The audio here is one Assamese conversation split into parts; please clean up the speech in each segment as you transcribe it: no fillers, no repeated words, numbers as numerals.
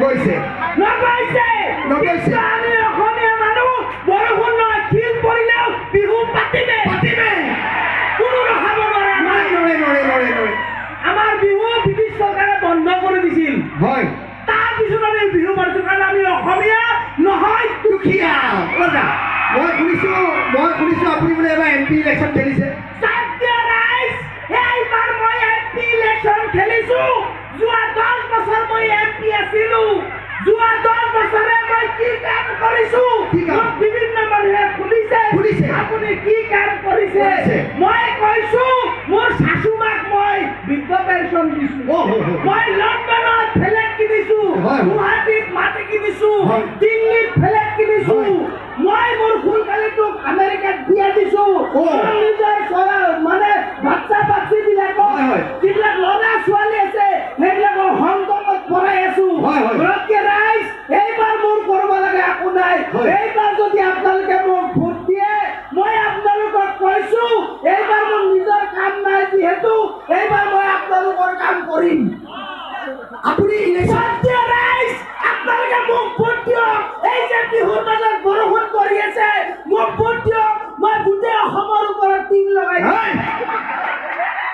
নগৈছে। নগৈছে। নগৈছে। কিন্তু আমি অসমীয়া মানুহ, বৰষুণ নহয় শিল পৰিলেও বিহু পাতিমে। পাতিমে। কোনো ৰখাব নোৱাৰে আমাৰ। নাই, নৰে, নৰে, নৰে, নৰে। আমাৰ বিহু ব্ৰিটিছ চৰকাৰে বন্ধ কৰি দিছিল। তাৰপিছত আমি বিহু পাতিছো, কাৰণ আমি অসমীয়া নহয় দুখীয়া। ৰজা, মই শুনিছো আপুনি বোলে এবাৰ এমপি ইলেকশ্যন খেলিছে। সত্য ৰাইজ, এইবাৰ মই এমপি ইলেকশ্যন খেলিছো। যোৱা 10 বছৰ মই এমপি আছিলো। যোৱা 10 বছৰে মই কি কাম কৰিছো? কি কাম? মোক বিভিন্ন মানুহে সুধিছে, সুধিছে। আপুনি কি কাম কৰিছে? কৰিছে। মই কৈছো, মোৰ শাশুমাক মই বৃদ্ধ পেঞ্চন দিছো। অ, হ, হ। মই লণ্ডনত ফ্লেট কিনিছো। হয়, হয়। গুৱাহাটীত মাটি কিনিছো। দিল্লীত ফ্লেট কিনিছো। মই মোৰ সোনকালেটোক আমেৰিকাত বিয়া দিছো। মোৰ নিজৰ চৰা মানে বাচ্চা বাচ্চি বিলাকক, হয়, হয়। যিবিলাক ল'ৰা ছোৱালী আছে, সেইবিলাকক হংকঙত পঢ়াই আছো। হয়, হয়। গতিকে ৰাইজ, এইবাৰ মোৰ কৰিব লগা একো নাই। এইবাৰ যদি আপোনালোকে মোক ভোট দিয়ে, মই আপোনালোকক কৈছো, এইবাৰ মোৰ নিজৰ কাম নাই যিহেতু, এইবাৰ মই আপোনালোকৰ কাম কৰিম। আপুনি ইলেকশ্যন ভোট দিয়ক ৰাইজ, আপোনালোকে মোক ভোট দিয়ক। এই যে বিহুৰ মাজত বৰষুণ পৰি আছে, মোক ভোট দিয়ক, মই গোটেই অসমৰ ওপৰত টিং লগাই দিম। হয়।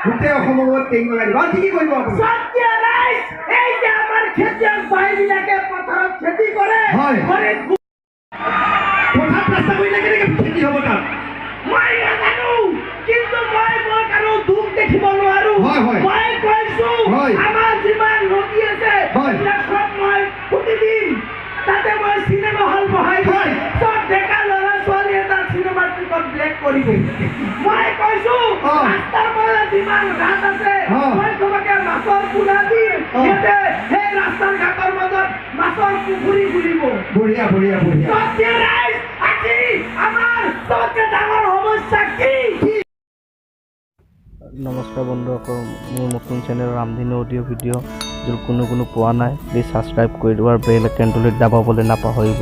গোটেই অসমৰ ওপৰত টিং লগাই দিব। আৰু কি কি কৰিব আপুনি? সত্য ৰাইজ, এই যে আমাৰ খেতিয়ক ভাইবিলাকে পথাৰত খেতি কৰে, কৰে। পথাৰত ৰাস্তা কৰিলে কেনেকে খেতি হ'ব তাত? মই নাজানো, কিন্তু মই মই কাৰো দুখ দেখিব নোৱাৰো। হয়, হয়। মই কৈছো, আমাৰ যিমান নদী আছে, সেইবিলাক চব মই পুতি দিম। তাতে মই চিনেমা হল বহাই দিম। চব ডেকা ল'ৰা ছোৱালীয়ে তাত চিনেমাৰ টিকট ব্লেক কৰিব। মই কৈছো, ৰাস্তাৰ মাজত যিমান ঘাট আছে, মই চবকে মাছৰ পোনা দিম। সিহঁতে সেই ৰাস্তাৰ ঘাটৰ মাজত মাছৰ পুখুৰী খুলিব। বঢ়িয়া, বঢ়িয়া, বঢ়িয়া। সত্য ৰাইজ, আজি আমাৰ চবতকে ডাঙৰ সমস্যা কি? নমস্কাৰ বন্ধুসকল, মোৰ নতুন চেনেল ৰামধেনু অডিঅ' ভিডিঅ' যদি কোনো কোনো পোৱা নাই, প্লিজ ছাবস্ক্ৰাইব কৰি দিব আৰু বেল আইকনটোলৈ দাবাবলৈ নাপাহৰিব।